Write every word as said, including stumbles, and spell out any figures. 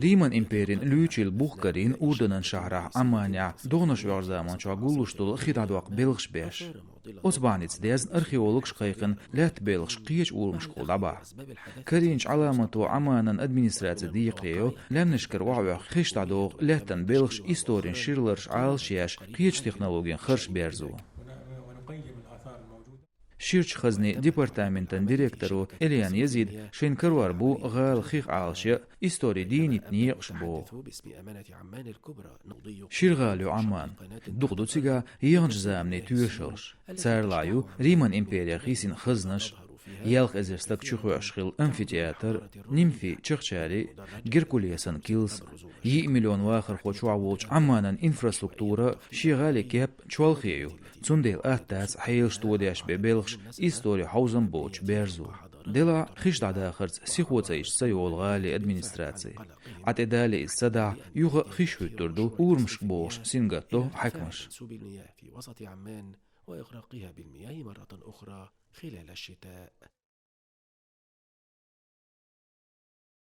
Риман империн луьйчилла бух карийна Урданан шахьарахь Ӏамманехь догӀанаш вогӀучу заманчохь гуллуш долу хи дӀадоккху белхаш беш. Оцу бахьаница дезна археологаш кхайкхина лаьттан белхаш кхечу урамашкахула дӀабахьа. Карийначу Ӏаламато Ӏамманан администраци декхаре йо, лаьмнашкара охьавоьхна хиш дӀадоху лаьттан белхаш историн шира лараш Ӏалашъеш, кхечу технологийн харш берзо. Ширачу хазни департаментан директоро Элиан Язид шайн карор бу гӀала хих Ӏалашъян, историн дийнахь некъаш боху. Шира гӀала ю Ӏамман. Дукха ду цигахь ехначу заманийн тоьшаллаш. Царалахь ю Риман империях йисина хазнаш, ялх эзар стаг чухоьхьуш хилла амфитеатр, нимфийн чахчари, Геркулесан килс. Йиъ миллион вахархо чохь волчу Ӏамманан инфраструктура шен гӀалин кеп чолхе ю, цундела атта дац хьелаш тодеш бен белхаш историн хьовзам боцуш берзо. Делахь хиш дӀадахарца сихо цӀа йиш ца йолу гӀалин администраци. Ӏа тӀе дале иза ца дахь, юха а хиш хӀуьттур ду, урамашка бохуш сингаттадо хьаькамаш. وإغراقها بالمياه مرة أخرى خلال الشتاء.